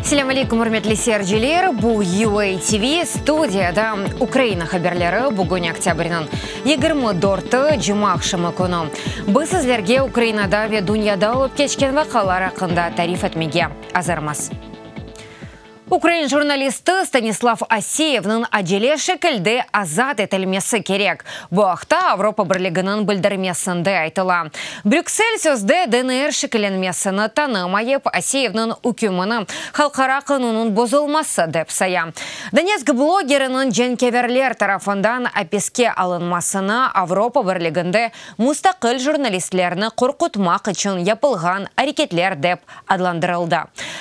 Selâm aleyküm, ürmetli seyirciler! Bu UA TV, studiyada Ukraina haberleri, bugün oktâbrniñ 24-i, cumaaqşamı künü. Biz sizlerge Ukrainada ve dünyada olıp keçken vaqialar aqqında tarif etmege azırmız. Ukrain jurnalisti Stanislav Aseyevniñ acele şekilde azat etilmesi kerek. Bu aqta Avropa Birliginiñ bildirmesinde aytıla. Brüksel sözde DNR şekillenmesini tanımayıp, Aseyevniñ ükümini halqara qanunıñ bozulması dep saya. Donetsk blogeriniñ cenkâverler tarafından apiske alınmasını Avropa Birliginde mustaqil jurnalistlerni qorqutmaq içün yapılğan areketler dep adlandırıldı.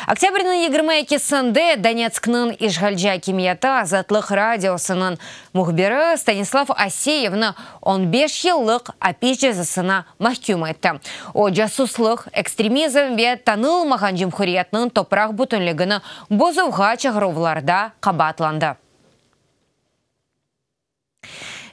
Oktâbrniñ 22-sinde Donetskniñ işğalci akimiyeti Azatlıq Radiosınıñ mühbiri Stanislav Aseyevni on beş yıllıq apis cezasına mahküm etti. O, casuslıq, ekstremizm ve tanılmağan cumhuriyetniñ topraq bütünligini bozuvğa çağıruvlarda qabaatlandı.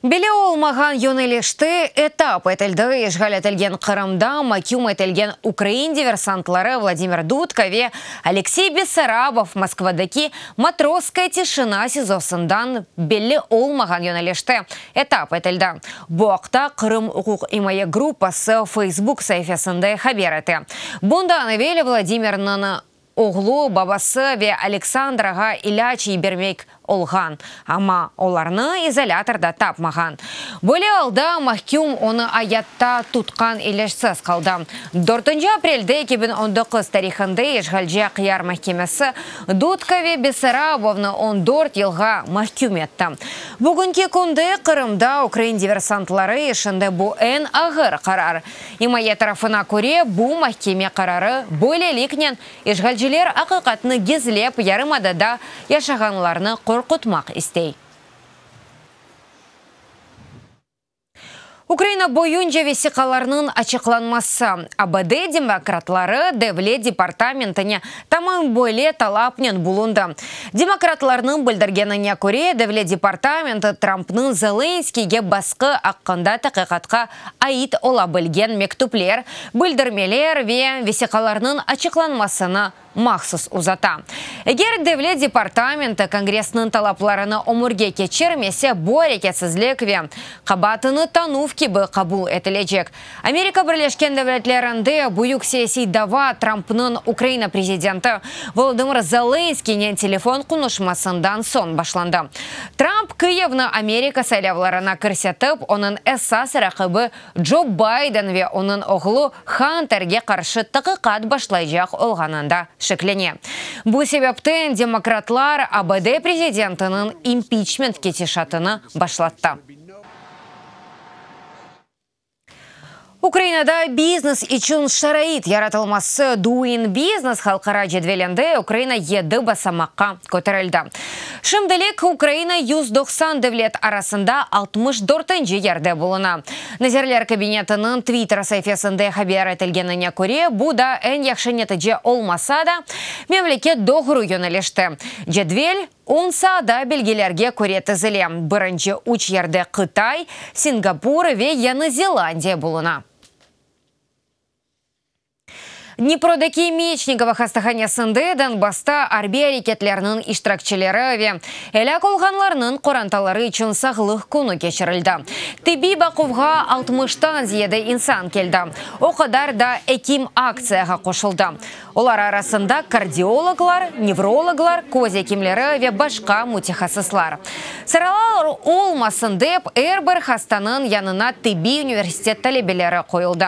Belli olmağan yönelişte etap etildi. İşğal etilgen Qırımda maküm etilgen ukrain diversantları Vladimir Dudka ve Aleksey Bessarabov Moskvadaki Matrosskaya tişina SİZOsından belli olmağan yönelişte etap etildi. Bu aqta Qırım uquqimaye gruppası Facebook saifesinde haber ete. Bundan evel Vladimirniñ Oğlu, babası ve Aleksandrağa ilâc yibermek olğan, amma olarnı izolâtorda tapmağan. Böyle alda mahküm onı ayatta tutqan ilâcsız qaldı. Dörtünci aprelde 2019 tarihinde işğalci Aqyar mahkemesi Dudka ve Bessarabovnı 14 yılğa mahküm etti. Bugünki künde Qırımda ukrain diversantları işinde bu eñ ağır qarar. İmaye tarafına köre, bu mahkeme qararı böyleliknen işğalciler aqiqatnı gizlep yarımadada yaşağanlarnı qorqutmaq istey. Ukraina boyunca vesiqalarnıñ açıqlanması, ABD demokratları Devlet departamentine tamam böyle talapnen bulundı. Demokratlarnıñ bildirgenine köre, Devlet departamenti Trampnıñ Zelenskiyge basqı aqqında taqiqatqa ait ola bilgen mektüpler, bildirmeler ve vesiqalarnıñ açıqlanmasını mahsus uzata. Eger Devlet departamenti Kongressniñ talaplarını ömürge keçirmese, bu areketsizlik ve qabaatını tanuv kibi qabul etilecek. Amerika Birleşken Devletlerinde büyük siyasiy dava Trampnıñ Ukraina prezidenti Volodımır Zelenskiynen telefon qonuşmasından soñ başlandı. Tramp Kıyivni Amerika saylavlarına kirsetip, onıñ esas raqibi Co Bayden ve onıñ oğlu Hanterge qarşı taqiqat başlaycaq olğanında şeklene. Bu sebepten demokratlar ABD prezidentiniñ impiçment ketişatını başlattı. Ukrainada biznes içün şarait yaratılması Doing Business halqara cedvelinde Ukraina yedi basamaqqa köterildi. Şimdilik Ukraina 190 devlet arasında altmış dörtünci yerde buluna. Nazirler Kabinetiniñ Twitter saifesinde haber etilgenine köre, bu da eñ yahşı netice olmasa da, memleket doğru yönelişte. Cedvel, On saada belgilerge köre tizile. Birinci üç yerde Qıtay, Singapur ve Yañı Zelandiya buluna. Dniprodaki Meçnikova hastahanesinde Donbassta arbiy areketlerniñ iştirakçileri ve elâk olğanlarnıñ qorantaları içün sağlıq künü keçirildi. Tibbiy baquvğa altmıştan ziyade insan keldi, o qadar da ekim aktsiyağa qoşuldı. Olar arasında kardiologlar, nevrologlar, köz ekimleri ve başqa mütehassıslar. Sıralar olmasın dep, er bir hastanıñ yanına tibbiy universitet talebeleri qoyuldı.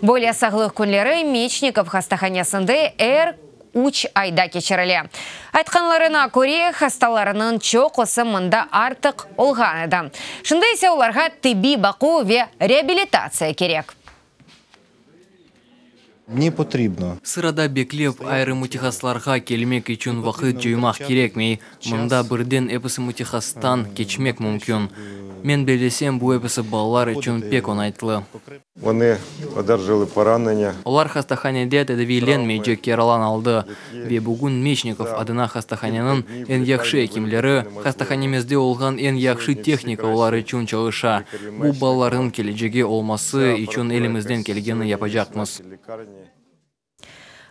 Böyle sağlıq künleri Meçnikov hastahanesinde er üç ayda keçirile. Aytqanlarına köre, hastalarnıñ çoqusı mında artıq olğan edi. Şimdi ise olarğa tibbiy baquv ve reabilitatsiya kerek. Ne potribno. Sırada beklep, ayrı mütehassıslarğa kelmek içün vaqıt coymaq kerekmey. Mında birden episi mütehassıstan keçmek mümkün. Men bellesem, bu episi balalar içün pek oñaytlı. Oni oderjali poranenya. Olar hastahanede tedaviylenmeycek yaralan aldı. Ve bugün Meçnikov adına hastahaneniñ eñ yahşı ekimleri, hastahanemizde olğan eñ yahşı tehnika olar içün çalışa. Bu balalarnıñ kelecegi olması içün elimizden kelgenini yapacaqmız.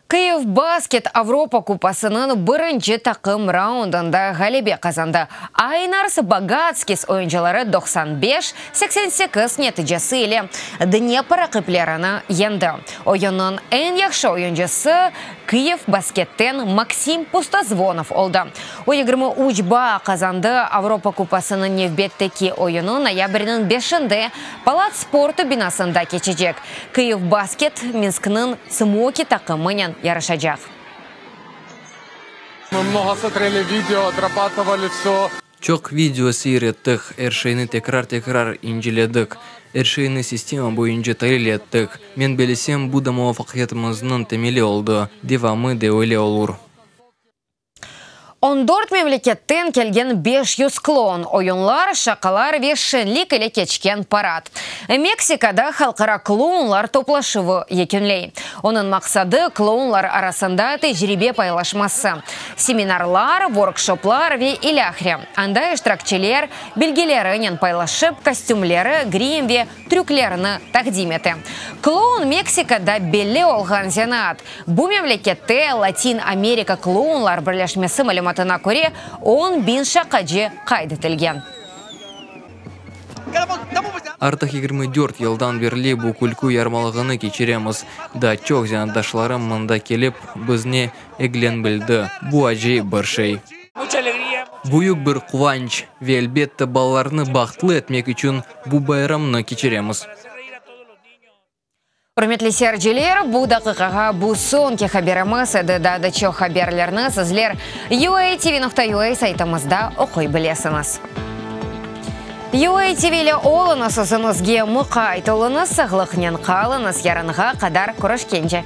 Kyiv Basket Avropa Kupasınıñ birinci taqım raundında ğalebe qazandı. Aynars Bagatskis oyuncıları 95, 88 neticesi ile Dnepr raqiplerini yeñdi. Oyunnıñ eñ yahşı oyuncısı Kyiv Basketten Maksim Pustozvonov oldı. O, 23 baa qazandı. Avropa Kupasınıñ nevbetteki oyunı noyabrniñ beşinde Palats sportı binasında keçecek. Kyiv Basket Minskniñ Tsmoki taqımınen yarışacaq. Mı mnogo smotreli video, otrabatıvali vsö. Çoq video seyir ettik, er şeyni tekrar-tekrar inceledik, er şeyni sistema boyunca talil ettik. Men bellesem, bu da muvafaqiyetimizniñ temeli oldı, devamı de öyle olur. On dört memleketten kelgen 500 kloun, oyunlar, şaqalar ve şenlik ile keçken parad. Meksikada halqara klounlar toplaşuvı yekünley. Onıñ maqsadı klounlar arasında tecribe paylaşması, seminarlar, workshoplar ve ilâhre. Anda iştirakçiler bilgilerinen paylaşıp, kostümleri, grim ve trüklerini taqdim ete. Kloun Meksikada belli olğan zenaat. Bu memlekette Latin Amerika klounlar birleşmesi malümatına köre, 10 biñ şaqacı qayd etilgen. Artıq 24 yıldan berli bu külkü yarmalığını keçiremiz. Daa çoq zenaatdaşlarım mında kelip, bizni eglenbildi. Bu acayip bir şey. Büyük bir quvanç ve, elbette, balalarnı bahtlı etmek içün bu bayramnı keçiremiz. Ürmetli seyirciler, bu daqiqağa bu soñki haberimiz edi. Daa da çoq haberlerni sizler uatv.ua saytımızda oquy bilesiñiz. UA TV ile oluñız, özüñizge muqayt oluñız, sağlıqnen qalıñız, yarınğa qadar körüşkence.